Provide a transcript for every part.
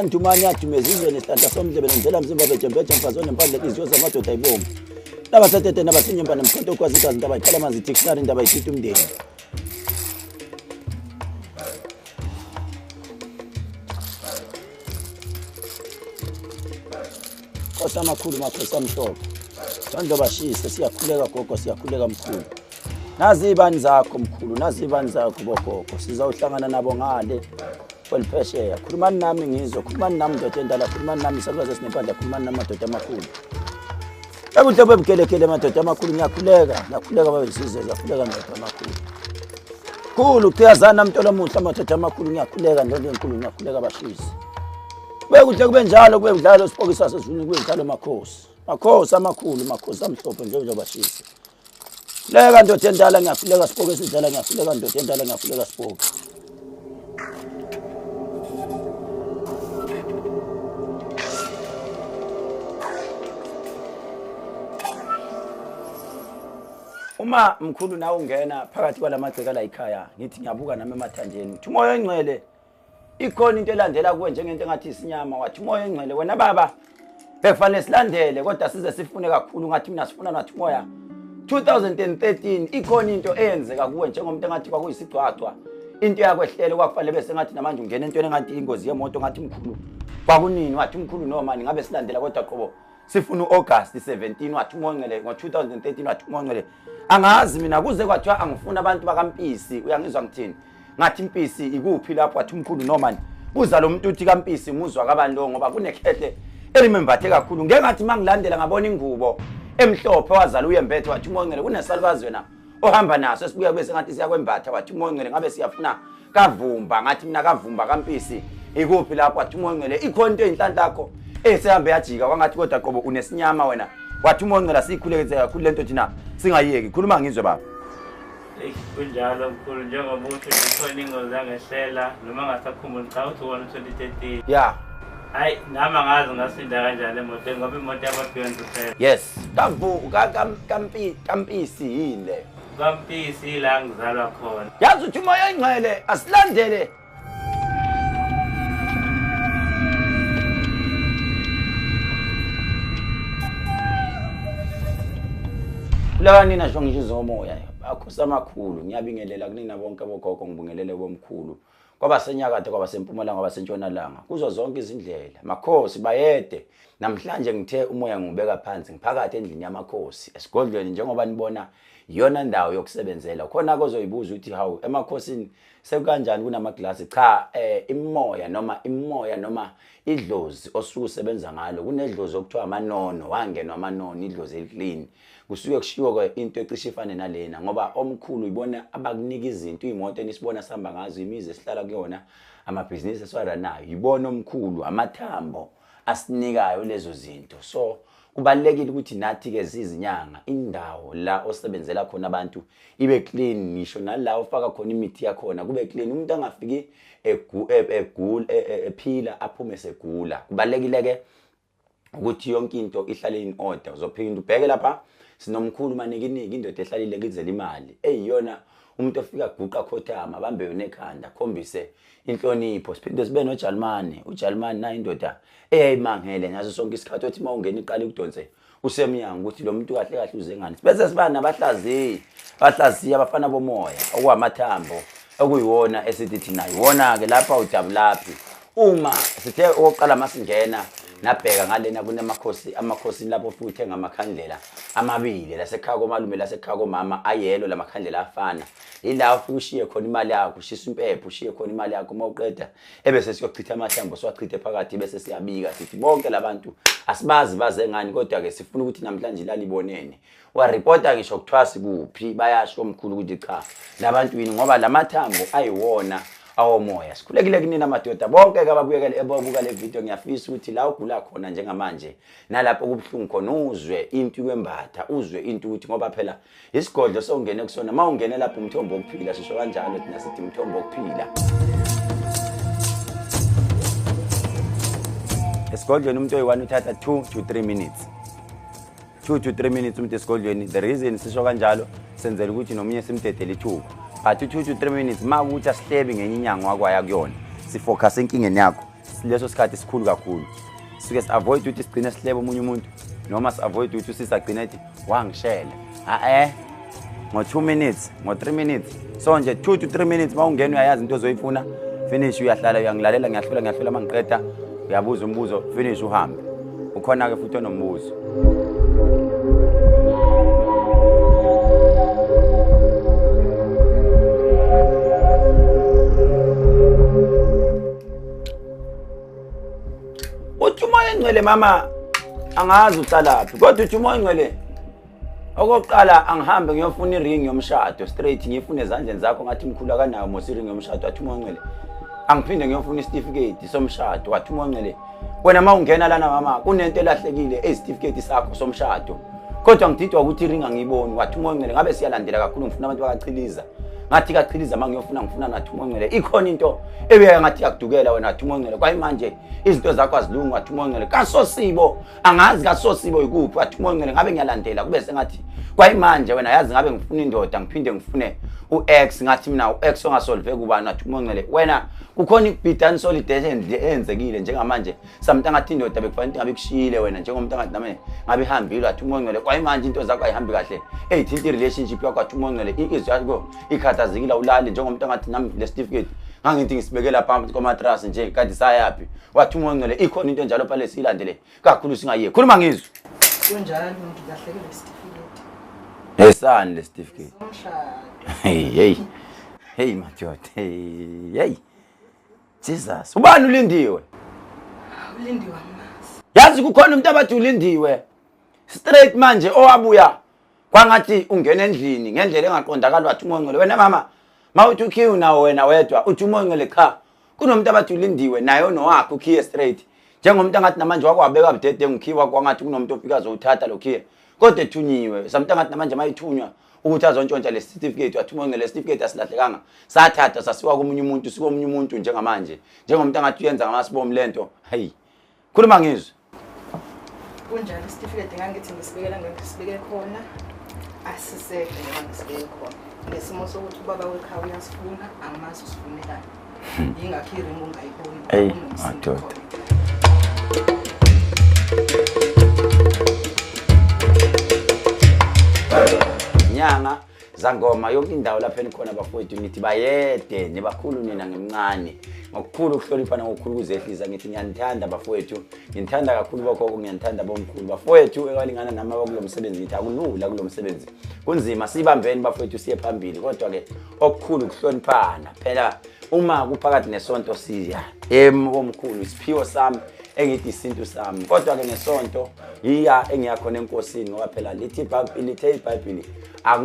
Ndumani yadumeza izwe nesihlahla somdlebe nenzela mzimba bejembeje mfazi onempandla inhliziyo zamadoda ayibomvu. Nabasetete nabasenyemba nemkhonto okwazi igazi indaba iqala amanzi dictionary indaba ithinta umndeni. Nkosi amakhulu makhosi amhlophe. Thando bashise siyakhuleka gogo siyakhuleka mkhulu. Nazi ibani zakho mkhulu nazi ibani zakho bogogo sizawuhlangana nabo ngale kweliphesheya. Khulumani nami ngizwe khulumani nami ndoda endala khulumani nami salukazi esinempandla khulumani nami madoda amakhulu. Ebuhle bebugelekele madoda amakhulu ngiyakhuleka ngiyakhuleka babezizwe ngiyakhuleka ndoda amakhulu. Khulu qhiyazana mntolo omuhle amadoda amakhulu ngiyakhuleka ndoda enkulu ngiyakhuleka bashise. Kube kuhle kube njalo kube njalo sipokisa sezulwini kube njalo makhosi. Makhosi amakhulu makhosi amhlophe njengoba bashise. Leka ndoda endala ngiyakhuleka sipoke esidala ngiyakhuleka ndoda endala ngiyakhuleka sipoke. Uma mkhulu nawe ungena phakathi kwalamagceka la ekhaya ngithi ngiyabuka nami emathanjeni uthi umoya oyingcwele ikhona into elandela kuwe njengento engathi isinyama wathi umoya oyingcwele wena baba bekufanele silandele kodwa size sifune kakhulu ngathi mina sifuna nathi umoya 2013 ikhona into eyenzeka kuwe njengomuntu engathi kwakuyisigcwagcwa into yakwehlele kwakufanele bese ngathi namanje ungena entweni engathi ingozi yemoto ngathi mkhulu kwakunini wathi umkhulu noma ngabe silandela kodwa qobo sifuna u-August 17 wathi uMongcele ngo-2013 wathi uMongcele angazi mina kuze kwathiwa angifuni abantu bakaMpisi uyangizwa ngithini ngathi impisi ikuphi lapho wathi umkhulu noma buza lo muntu uthi kaMpisi muzwa kabani lo ngoba kunekhehle elimembathe kakhulu ngeke ngathi mangilandela ngabona ingubo emhlophe wazala uyembethe wathi uMongcele kunesalukazi wena ohamba naso esibuya kube sengathi siyakwembatha wathi uMongcele ngabe siyafuna kavumba ngathi mina kavumba kampisi ikuphi lapho wathi uMongcele ikhona into eyinhlanhla yakho esehambe yajika kwangathi kodwa qobo unesinyama wena wathi uMongcele siyikhulekise kakhulu lento thina singayiyeki khuluma ngizwe baba. Eish kunjalo mkhulu njengoba uthi ikhona ingozi yangehlela noma ngasakhumbuli cha uthi wona u-2013 ya hayi nami angazi ngasinda kanjani emotweni ngoba imoto yababhiyoni kuphela. Yes kavu kampi kampisi yini le kampisi la ngizalwa khona yazi uthi umoya oyingcwele asilandele Kulaka nina sho ngisho izomoya akhosi amakhulu ngiyabingelela kunina bonke bogogo ngibingelele bomkhulu kwabasenyakatho kwabasempumalanga kwabasentshonalanga kuzo zonke izindlela makhosi bayede namhlanje ngithe umoya ngiwubeka phansi ngiphakathi endlini yamakhosi esigodlweni njengoba nibona iyona ndawo yokusebenzela khona kozoyibuza ukuthi hawu emakhosini sekukanjani kunamaglasi cha imimoya noma imimoya noma idlozi osuke usebenza ngalo kunedlozi okuthiwa amanono wangenwa amanono idlozi eliclean kusuke kushiwo ke into ecishe ifane nalena ngoba omkhulu ibona abakunika izinto iy'moto enisibona sihamba ngazo imizi esihlala kuyona amabhizinisi esiwaranayo yibona omkhulu amathambo asinikayo lezo zinto so kubalulekile ukuthi nathi-ke zizinyanga indawo la osebenzela khona abantu ibe clean ngisho nala ufaka khona imithi yakhona kube clean umuntu angafiki egula ephila aphume segula kubalulekile ke ukuthi yonke into ihlale in order uzophinda ubheke lapha sinomkhulu manikiniki indoda ehlalile kizela imali eyiyona umuntu ofika guqa khothama bambe yona ekhanda khombise inhlonipho siphinde sibe noJalimane uJalimane nayo indoda eyayimangele ngaso sonke isikhathi othi uma ungena iqala ikudonse usemnyango ukuthi lo muntu kahle kahle uze ngani bese siba nabahlaziyi bahlaziya abafana bomoya okuwamathambo okuyiwona esithi thina yiwona-ke lapha ujabulaphi uma sithe okokuqala masingena nabheka ngalena kunamakhosi amakhosini lapho futhi uthenga amakhandlela amabili lasekhaya komalume lasekhaya komama ayelo lamakhandlela afana yila ufike ushiye khona imali yakho ushisa impepho ushiye khona imali yakho uma uqeda ebese siyochitha amathambo siwachithe phakathi bese siyabika sithi bonke labantu asibazi baze ngani kodwa-ke sifuna ukuthi namhlanje lalibonene waripota ngisho kuthiwa sikuphi bayasho omkhulu ukuthi cha labantu yini ngoba lamathambo ayiwona awomoya sikhulekile kunina madoda bonke ke ababukele ababuka le video ngiyafisa ukuthi la ugula khona njengamanje nalapho kubuhlungu khona uzwe into ikwembatha uzwe into ukuthi ngoba phela isigodlo sewungene kusona uma ungene lapho umthombo wokuphila sisho kanjalo thina sithi umthombo wokuphila esigodlweni umuntu oyi-one uthatha 2 to 3 minutes 2 to 3 minutes umuntu esigodlweni the reason sisho kanjalo senzela ukuthi nomunye simdedele ithuba but u-2 to 3 minutes ma ukuthi asihlebi ngenye inyanga wakwaya kuyona sifocus enkingeni yakho Leso sikhathi sikhulu kakhulu. Sisuke si-avoid ukuthi sigcine sihlebe omunye umuntu noma si-avoid ukuthi usisi agcine ethi wangishela. Ngo-2 minutes, ngo-3 minutes. So nje 2 to 3 minutes uma ungena uyayazi into ozoyifuna, finish, uyahlala uyangilalela, ngiyahlula uma ngiqeda, uyabuza umbuzo, finish, uhambe. Ukhona-ke futhi onombuzo. Uthi uMoya oNgcwele mama, angazi uhlalaphi, kodwa uthi uMoya oNgcwele okokuqala angihambe ngiyofuna iring yomshado straight, ngiyifune ezandleni zakho. Ngathi mkhulu akanayo mos iring yomshado. Wathi uMoya oNgcwele angiphinde ngiyofuna isitifiketi somshado. Wathi uMoya oNgcwele wena uma ungena lana mama kunento elahlekile eyisitifiketi sakho somshado, kodwa ngididwa ukuthi iring angiyiboni. Wathi uMoya oNgcwele ngabe siyalandela kakhulu, ngifuna abantu bakachiliza. Ngathi kachiliza uma ngiyofuna ngifuna. Nathi uMoya oNgcwele ikhona into ebuya ngathi yakudukela wena. Wathi uMoya oNgcwele kwayimanje izinto zakho azilungi. Wathi uMoya oNgcwele kasosibo, angazi kasosibo yikuphi. Wathi uMoya oNgcwele ngabe ngiyalandela kube sengathi kwayimanje wena yazi ngabe ngifuna indoda ngiphinde ngifune u-X. Ngathi mina u-X ongasolve kubani. Wathi uMoya oNgcwele wena kukhona ikubhidani solid eyenzekile njengamanje, samuntu angathi indoda bekufanele ngabe ikushiyile wena, njengomuntu angathi nami ngabe ihambile. Wathi uMoya oNgcwele kwayimanje into zakho ayihambi kahle, eyithinta i-relationship yakho. Wathi uMoya oNgcwele inhliziyo yakho ikhathazekile, awulali, njengomuntu angathi nami le certificate ngangithi ngisibekela phansi komatrasi nje kanti sayaphi. Wathi uMoya oNgcwele ikhona into enjalo phale siyilandele kakhulu singayiye. Khuluma ngizwe. Kunjalo, ngilahlekelwe isitifiketi. Esani le certificate? Somshado. Hey hey hey madoda, hey hey Jesus, ubani uLindiwe? ULindiwe angimazi. Yazi kukhona umuntu abathi uLindiwe straight manje owabuya kwangathi ungena endlini ngendlela engaqondakali. Wathi uMoya oNgcwele wena mama mawuthi ukhiye unawo wena wedwa. Uthi uMoya oNgcwele cha, kunomuntu abathi uLindiwe naye onowakhe ukhiye straight, njengomuntu angathi namanje wakwabeka budedengu ukhiwa, kwangathi kunomuntu ofika azowuthatha lo khiye, kodwa ethunyiwe. Samuntu angathi namanje mayithunywa ukuthi azontshontsha le certificate. Wathi uMoya oNgcwele le certificate asilahlekanga, sathatha sasiwa komunye umuntu, sikomunye umuntu njengamanje, njengomuntu angathi uyenza ngamasibomu lento. Hayi, khuluma ngizwe. Kunjalo, isitifiketi ngangithi ngisibekela, ngisibeke khona, asisekho njengoba ngisibeke khona, ngesimo sokuthi ubaba wekhaya uyasifuna, angimazi usifunelani, yingakho iringi ungayiboni. Eyi, kunomsindo madoda. khona. Nyanga zangoma yonke indawo lapho enikhona bafowethu, ngithi bayede nibakhulu nina ngimncane, ngokukhulu ukuhlonipha nangokukhulu ukuzehlisa ngithi ngiyanithanda bafowethu, nginithanda kakhulu bokhokho, ngiyanithanda bomkhulu bafowethu ebalingana nami abakulo msebenzi. Ngithi akulula kulo msebenzi, kunzima, sibambeni bafowethu siye phambili, kodwa-ke okukhulu ukuhloniphana phela. Uma kuphakathi nesonto siya emomkhulu, isiphiwo sami engithi isintu sami, kodwa-ke ngesonto yiya engiyakhona enkosini, ngoba phela lithi lithe iBhayibheli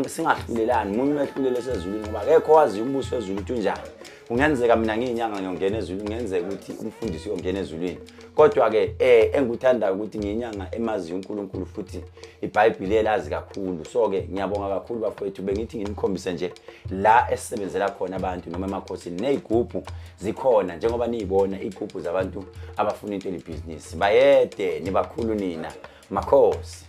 singahlulelani, munye umehlulelo esezulwini, ngoba akekho waziyo umbuso wezulu ukuthi unjani. Kungenzeka mina ngiyinyanga ngiyongena ezulwini, kungenzeka ukuthi umfundisi uyongena ezulwini, kodwa-ke engikuthandayo ukuthi ngiyinyanga emaziyo uNkulunkulu futhi iBhayibheli elazi kakhulu. So-ke ngiyabonga kakhulu bafowethu, bengithi nginikhombise nje la esisebenzela khona abantu noma emakhosini, ney'gubhu zikhona njengoba niyibona, iy'gubhu zabantu abafuna into elibhizinisi. Bayede nibakhulu nina makhosi.